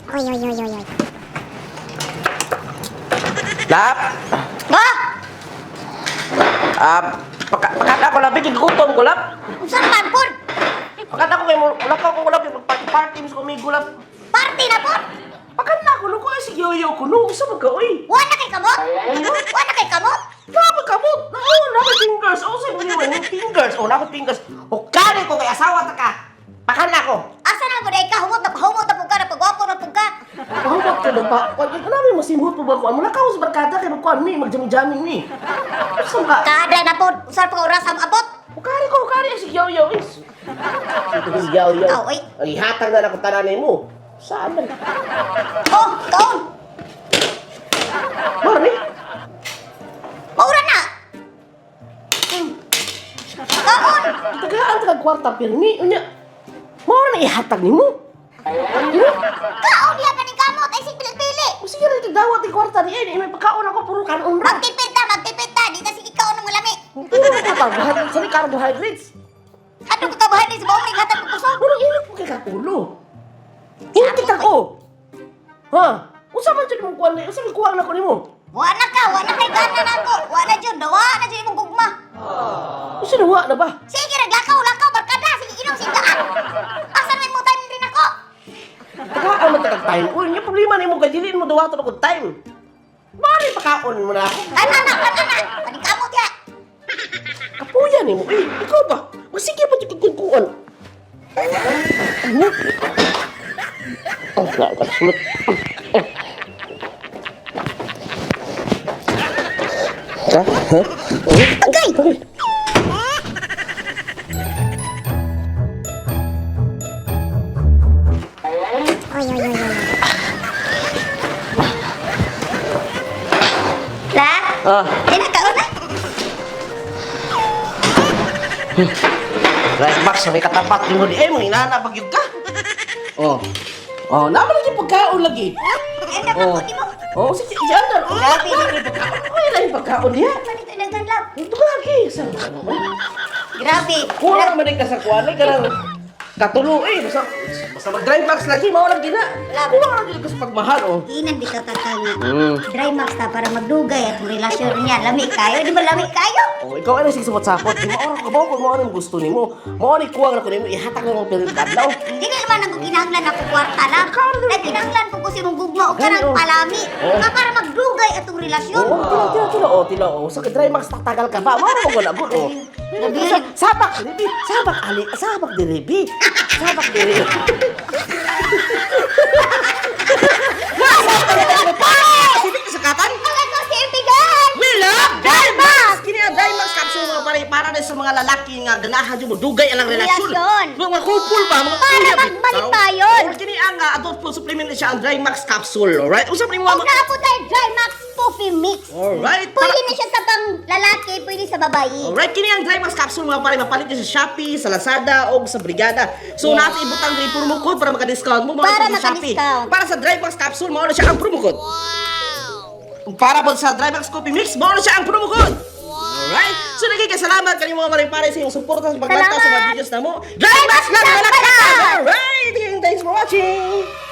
Oy, oy, oy, oy, oy. Lap! Ba? Ah, pakata ko labi, gutom ko lap. Unsa man pud? Pakata ko kay mo, lakaw ko lap, party mis ko may gulap. Party na pud. Pakata ko no ko si yoyo ko no, usa man ka oy. Wa na kay kamot? Wa na kay kamot? Grabe ka mo. Oo, na fingers. Oh, sa mo ni fingers. Oh, na fingers. O kani ko kay asawa ta ka. Pakana ko. Asa na pud ay ka humot na humot na pud ka na pagwapo na pud ka. Pahumot ka ba? Kung ka namin masimhot po ba ko? Mula ka sa barkada kay magkuan mi, magjaming-jaming mi. Usa ka. Kada na pud, usa pa ka oras ang abot. O kani ko, kani si yoyo is. Si yoyo. Aw, oy. Ang ihatag na ako tanan nimo. Saan man? Oh, kaon. Mari. Maura na. Kaon. Tagaan ta kag kwarta pirmi unya. Mao na ihatag nimo. Kaon diha kaning kamot ay sig pili-pili. O sige rin dawat ni kwarta ni eh, may pagkaon ako puro kanon ra. Magtipid ta, magtipid ta, di ta sige kaon ng lami. Puro ka carbohydrates, sorry carbohydrates. Ato ka kabahan sa buong hatag ko kusog. Puro init mo kay kapulo. Intik ako. Ha? Usa man jud mong kuan ni, usa man kuwang nako nimo. Wa na ka, wa na kay gana nako. Wa na jud, wa na jud imong gugma. Usa na wa na ba? Sige, naglakaw, lakaw, barkada, sige, inom, sige, daan. Asa may mo time rin ako? Tagaan man ta kag time. Uy, nya problema nimo kay dili mo dawaton ako time. Mari pakaon mo na ako. Kanana, kanana, kaning kamot ya. Kapuya nimo. Eh, ikaw ba? O sige pa jud kag kuan. Ano? Oh, na ka sulot. Ha? Ha? Agay! Oy, oy, oy, oy, oy. La? Ah. Di na kaon na? Right, Max, may katapat yung huli. Eh, mga inana, pag yun ka. Oh. Oh, naman lagi pagkaon lagi. Ay, dapat ko mo. Oh, sige, sige, andar. Oh, Grabe. grabe pagkaon. Okay lang yung pagkaon niya. Manito daghan lang. Ito lagi. Saan ka naman? Grabe. Kuha naman ka sa kuha. Ka ng katulo eh. Basta, basta mag-dry max lagi, mao lang gina. Love. Kuha lang ka sa pagmahal, oh. Inan bitaw ta ka nga. Dry max ta para magdugay at relasyon niya. Lami kayo, di ba lami kayo? Oh, ikaw ay sige sapot-sapot. Di mao ka ba kung mao ang gusto nimo. Mao ni kuwang na ko nimo ihatag na mo pero adlaw. Hindi na naman ang kinahanglan ako kwarta lang. Nagkinahanglan po ko si mong gugma o kanang Gani, oh. palami. Oh. Ka para magdugay atong relasyon. Oh, tila tila tila oh, tila oh. Sa dry max tatagal ka ba? Mao mo ko lagot oh. Grabe. Sabak, diribi. Sabak ali, sabak diribi. Sabak diribi. Sibik sa katan? Mga ko si Impigan! We love Drymax! Kini ang Drymax capsule mga pare para na sa mga lalaki nga ganahan jud mo dugay ang relasyon. Relasyon. Mga couple ba mga Para kuya, magbalipayon. Or kini ang adult food supplement na siya ang Drymax capsule, alright? Unsa man Huwag imo? na po tayo Dry Max Coffee Mix. Alright. Pwede na siya sa pang lalaki, pwede sa babae. Alright, kini ang Drymax capsule mga pare mapalit niyo sa Shopee, sa Lazada o sa Brigada. So yes. Nasa ibutang diri promo code para maka-discount mo mga Para sa Shopee. maka-discount. Para sa Drymax capsule mao na siya ang promo code. Wow. Para po sa Drymax Coffee Mix mao na siya ang promo code. Alright? So naging kasalamat kanimo mga pare pare sa inyong suporta sa paglantaw sa mga Salamat! videos namo. Drymax lang Drymax malakas! lang! Alright! Thanks for watching!